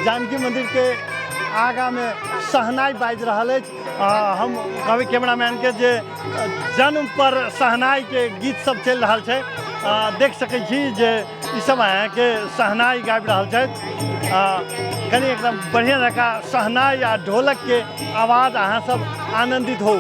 जानकी मन्दिरके आगाँमे शहनाइ बाजि रहल अछि। हम कहबै कैमरामैनके जे जन्म पर शहनाइके गीत सब चलि रहल छै। देख सकै छी जे ई सब अहाँके शहनाइ गाबि रहल छथि। कनि एकदम बढ़िआँ जकाँ शहनाइ आ ढोलकके आवाज अहाँ सब आनन्दित होउ।